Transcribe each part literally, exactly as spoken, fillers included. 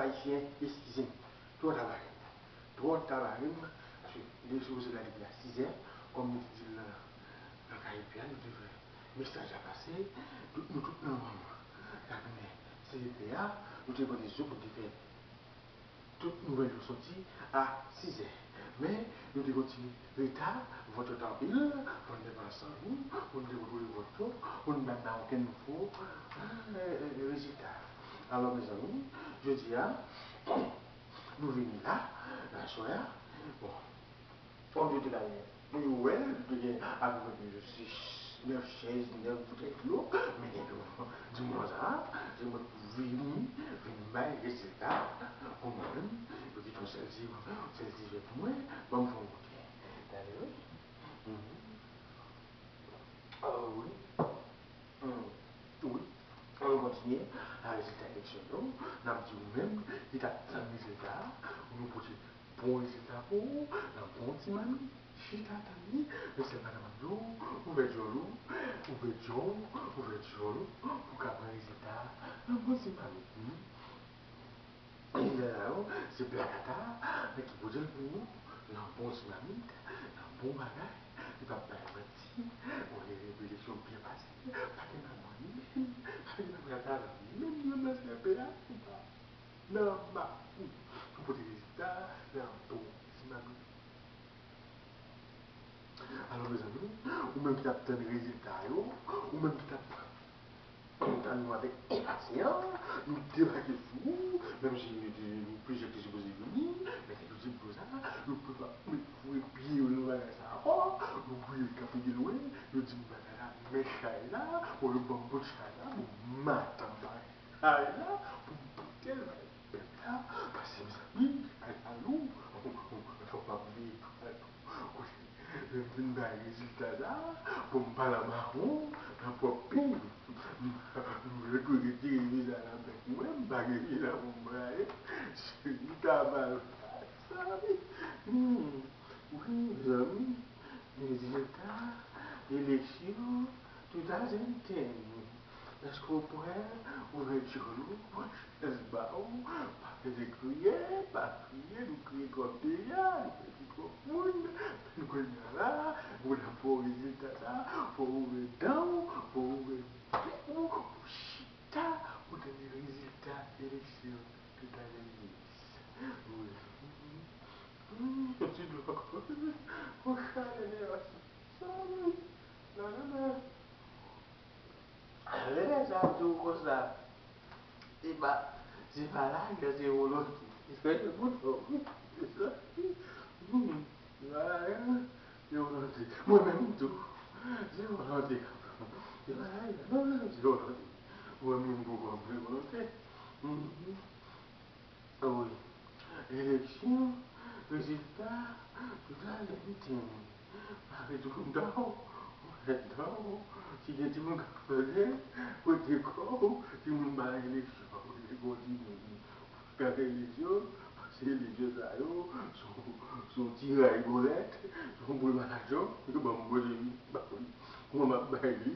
Ayisyen, eskize m. Twò ta bare m. Twò ta bare m. Paske li sipoze la depi a sizè. Kòm nou te di l nan, nan Kayipè a, nou te fè mesaj la pase. Tout, nou tout nan manm Kabinè C P A, nou te pote zo pou te fè tout nouvèl yo soti a sizè. Men, nou te gen ti reta, vòt yo t anpil, moun te pa san jou, moun te kontwole vòt yo, moun pa t ba okenn fo, eh, eh, rezilta. Alò, mezanmi, jodi a, nou vini la, aswè a, bon, kòm yo te la yè, pou yo wè l, li te gen apeprè sis, nèf chèz, nèf boutèy dlo, men gen tou, di mwen sa, se mwen k pou vini, vin bay rezilta, pou mwen menm, yo kite yon sèl ti, yon sèl ti vè pou mwen, ban m fè yon goute. Tande wi. Mhm. Ah wi. Hmm. Wi. An nou kontinye a rezilta eleksyon yo. N ap di ou menm ki t ap tann rezilta a, ou nou pote bon rezilta pou ou nan bon ti mamit. Chita tann li, men sèl bagay m ap di w, ouvè djòl ou, ouvè djò w, ouvè djòl ou, pou w ka pran rezilta a nan bon ti mamit. Hmm. Lè sa yo, se plakata ki pote l pou ou, nan bon ti mamit, nan bon bagay, li p ap bay manti, ou gen eleksyon byen pase, pa gen nan mwen menm, pa gen nan plakata la menm, menm nan C P A, ou pa nan mapou, pou pote rezilta, nan bon ti mamit. Alò, mezanmi, ou menm ki t ap tann rezilta yo, ou menm ki t ap tann nou avèk enpasyans, nou debake sou ou, menm si nou te gen plizyè ki sipoze vini, men te yo di m konsa, nou pral met foure pye yo nan bagay sa ankò, nou gouye kanpe de lwen, yo di m bagay la, men chay la, bon, yo ban m bout chay la, bon, m atan bagay chay la, pou m pote l bay pèp la, paske mezanmi, chay la lou, fòk m ap veye tou. Kote lè m fin bay rezilta sa, pou m pa la mawon, nan pwòp peyi m, m vle tou retire viza nan bèk mwen, m pa gen viza pou m bay, se li ta mal sa wi. Hmm. Wi, mezanmi, rezilta eleksyon two thousand ten. Èske w prè? Ouvè djòl ou, pran chèz ba w, pa fè de kriye, pa kriye, nou kriye twòp deja, nou pèdi twòp moun, men kounye a la, pou w ta fè rezilta sa, fò w ouvè dan w, fò w ouvè bèk ou, pou w chita, pou w tande rezilta eleksyon two thousand ten. Wi. Hmm, yon ti dlo ankò. Yon chalè deyò sa. Sa wi. Nan, nan, nan. Lè sa ap di w konsa, se pa, se pa lagè, se volonte. Se volonte. Hmm, se pa lagè, se volonte. Mwen menm tou, se volonte. Se pa lagè, non, non, se volonte. Mwen menm tou, mwen volonte. Mhm. Wi. Eleksyon, rezilta, tout sa se miten. Mare tou dan w, mare dan w. Si gen timoun k ap plede, pote kò w, timoun pa eleksyon, pote kò w timoun. Gade eleksyon, paske eleksyon sa yo, se yon, se yon ti ray bolèt, se yon boul malajò, yo ban m pote vin ba w. Mwen m ap bay li,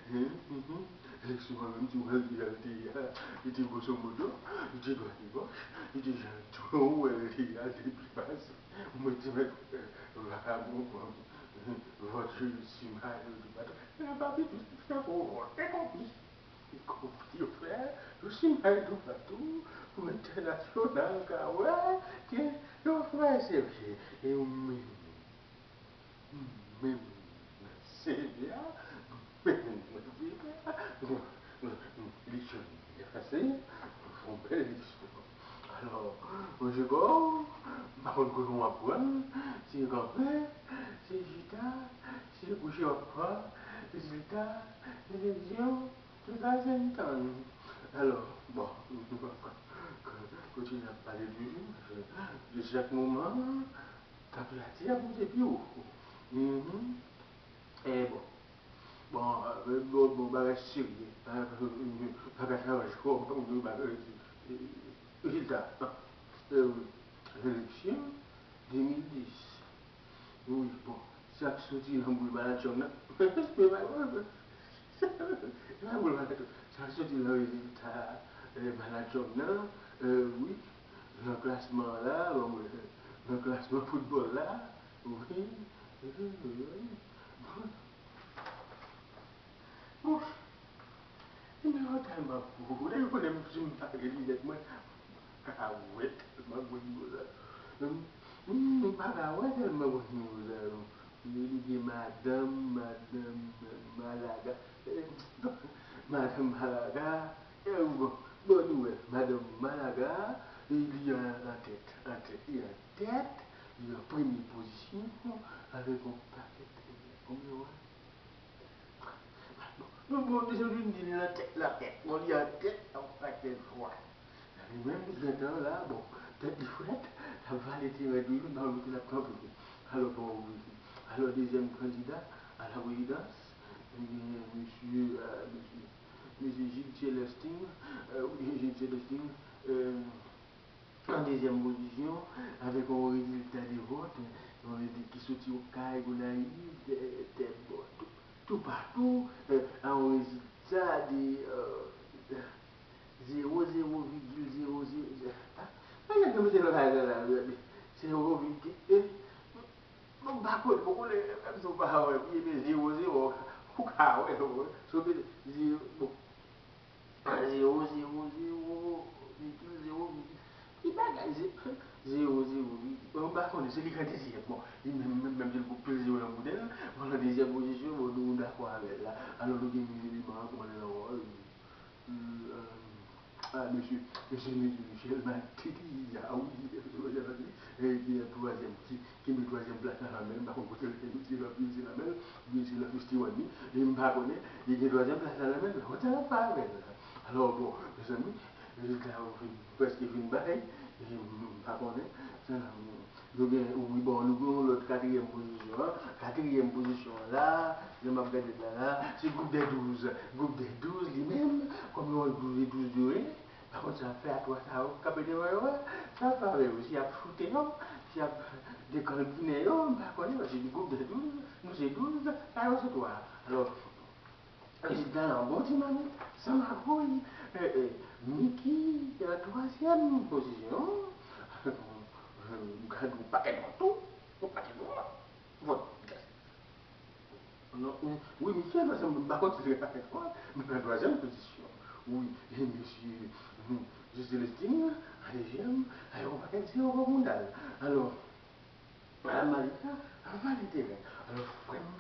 hein, mhm. Eleksyon an menm, si w wè l deja, li te, li te gwoso modo, li te dwat, li gòch, li te jan tou, ou wè l deja, li te byen pase. Mwen di, men, vakabon, vòt, simaye, yo te bat. Men nan papi tou, se fè pou vòt, e konplis. E konplis yo fè, yo simaye toupatou, pou entènasyonal ka wè, ke yo fè serye, e yo mennen. Menm nan C P A, menm nan C P A, eleksyon byen pase, nou fè yon bèl eleksyon. Alò, manje kò w, m pa konn kote w ap pran l, se kanpe, se chita, se kouche w ap pran rezilta eleksyon two thousand ten. Alò, bon, nou p ap kontinye ap pale toujou, paske de chak moman, tanperati a monte pi wo. Mhm. E bon. Bon, euh, bon, bon, bagay serye. Bagay, bagay sa yo, bon, bagay, euh, rezilta, euh, eleksyon de mil dis. Wi, bon, sa k soti nan boul malajò nan. Sa k soti nan rezilta eh, Donald Trump nan, eh, wi, nan klasman la, bon, nan klasman foutbòl la, wi. Bon, nimewo tèlman gwo, lè yo konnen m, si m pa gen linèt mwen, m pa ka wè tèlman gwo nimewo sa. M, m pa ka wè tèlman gwo nimewo sa, non. Li gen madanm, madanm Malaga, eh, madanm Malaga, eh, bon, bon, nou wè, madanm Malaga, li an, an tèt, an tèt, li an tèt, li an premye pozisyon, avèk yon pakèt, konbyen w wè? Bon, bon, bon, deja vin di li nan tèt, nan tèt. Bon, li an tèt, yon pakèt fwa. Li menm, li gentan la, bon, tèt li frèt, l ap vale teren tou, li pa wè kote l ap kanpe. Alò, bon, wi. Alò, dezyèm kandida a la prezidans, li gen mesye, euh, mesye, mesye Gilles Célestin, euh, wi, Gilles Célestin, euh, an dezyèm pozisyon, avèk yon rezilta de vòt, yon rezilta ki soti Okay, Gonayiv, tè, tè, bon, tou, toupatou, euh, yon rezilta de, euh, zewo, zewo vigil zewo zewo, pa, pa gen mete nan kay la, la, zewo vigil, eh, bon, m pa konn, bon, konnen, menm si w pa wè byen, men zewo zewo, ou ka wè, bon, si w mete zewo, bon, zewo, zewo, zewo, vigil zewo, vigil. Ki bagay, ze-, zewo, zewo, vigil. Bon, m pa konnen, se li k an dezyèm. Bon, li menm, menm, menm si l gon pil zewo nan boudèl, bon, nan dezyèm pozisyon, bon, nou dakò avè l la. Alò, nou gen eleman an, kòman l nan wòl, euh, ah, mesye, mesye, mesye Michel Martelly, ah wi, mesye Michel Martelly, eh, ki nan twazyèm, ki, ki met twazyèm plas la nan men l, m pa konn kote l te mete l, li mete l nan men l, oubyen se nan festival li, e m pa konnen, li gen twazyèm plas la nan men l, kote l ap fè avè l la. Alò, bon, mezanmi, rezilta yo fin, prèske fin bay, e m pa konnen, sa, nou gen, wi, bon, nou gen yon lòt katriyèm pozisyon an, katriyèm pozisyon an la, jan m ap gade l la, la, se gwoup dè douz, gwoup dè douz li menm, kòm yon gwoup dè douz yo ye, pa konn sa y ap fè a twa sa yo k kanpe devan yo a, sa y ap fè avè yo, si y ap choute yo, si y ap dekalbinen yo, m pa konnen, paske gwoup dè douz, nou se douz, sa yo se twa. Alò, rezilta la, yon bon ti mamit, san magouy, eh, eh, Mickey, an twazyèm pozisyon, avèk yon, eh, gad yon pakèt vòt tou, yon pakèt vòt, vòt. Non, wi, wi, Mickey an twazyèm, m pa konn si se yon pakèt vòt, men an twazyèm pozisyon. Wi, e mesye, hmm, Gilles Célestin, an dezyèm, avèk yon pakèt zewo bò mounda l. Alò, Madan Malika ap vale teren. Alò, frè m,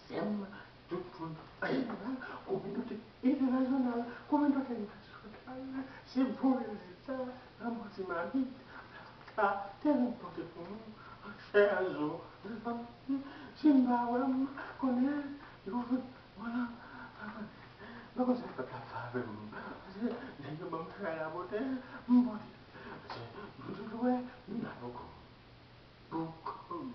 sè m, tout moun an jeneral, kominote entènasyonal, kominote nasyonal, se bon rezilta, lanmò ti mamit, ta teren pote pou nou, an chè an zo, mezanmi, si m pa wè m, konnen, yo, vwala, pa konnen, pa konnen sa pèp la fè avè m, paske nèg yo ban m fè la pote, m pote, paske nou toujou wè, nou la poko. Pou kòm.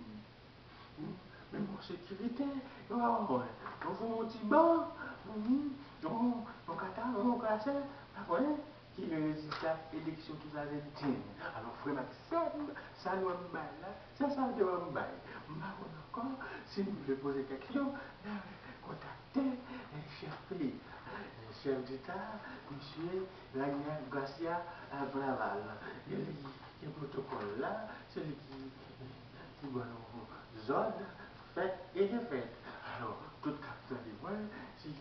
Hmm? Menm yon sekirite, yo pa wè. Yon fou yon ti ban, hmm, yon, yon kata, yon klasè, pa konnen ki gen rezilta eleksyon two thousand ten. Alò, frè m ak sè m, sa nou ap bay la, se sa yo te ban m bay. M pa konn ankò, si nou vle poze kèksyon, n a kontakte, eh, chèf peyi, eh, chèf deta, mesye Ranier Garcia, eh, Préval. E li ki gen pwotokòl la, se li ki, ki ban nou zòd fèt e defèt. Alò, tout k ap tande mwen, si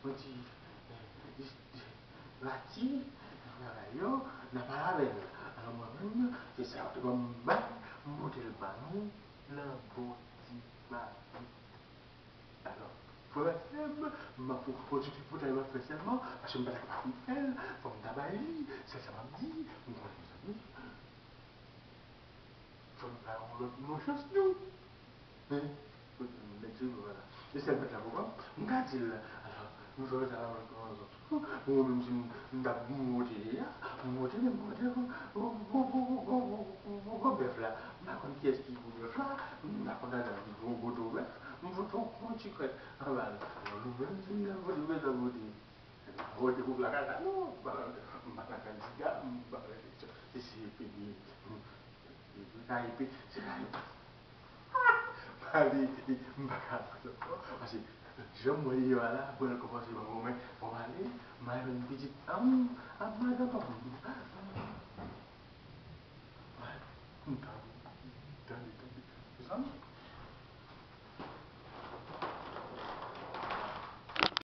mwen di, eh, pati nan travay yo, n a pale avè l. Alò, mwen menm, se sa yo te ban m bay, m pote l ba nou, lanmò ti mamit. Alò, frè m ak sè m, m ap pwofite pou sa m ap fè sèlman, paske m pa ta kapab fè l, fò m ta bay li, se sa m ap di, m konnen, mezanmi, fò n ba yon lòt moun yon chans tou. Hein? Nèg se nou, vwala. E sèl mèt la pou mwen, m ka di l, alò, nou fè sa la, mwen, mwen menm si m, m t ap moute deja, m moute, men m moute gwo, gwo, gwo bèf la. M pa konn kiyès ki gwo bèf la, m pa konn adan gwo, gwo, gwo bèf, m fout yon, yon ti krèt anba l. Alò, nou menm, si m t ap vote, m t ap vote. M pa vote pou plakata, non, m pa, m pa ta kandida, m pa, se, se, se, se, se ka epi, se ka epi. Pale, m pa ka pale ankò, paske Jan m wè li ye a la, pral kòmanse ban m goumen. Bon, ale, m al jwenn pitit an m, a madanm an m. Tande, tande, tande. Mezanmi,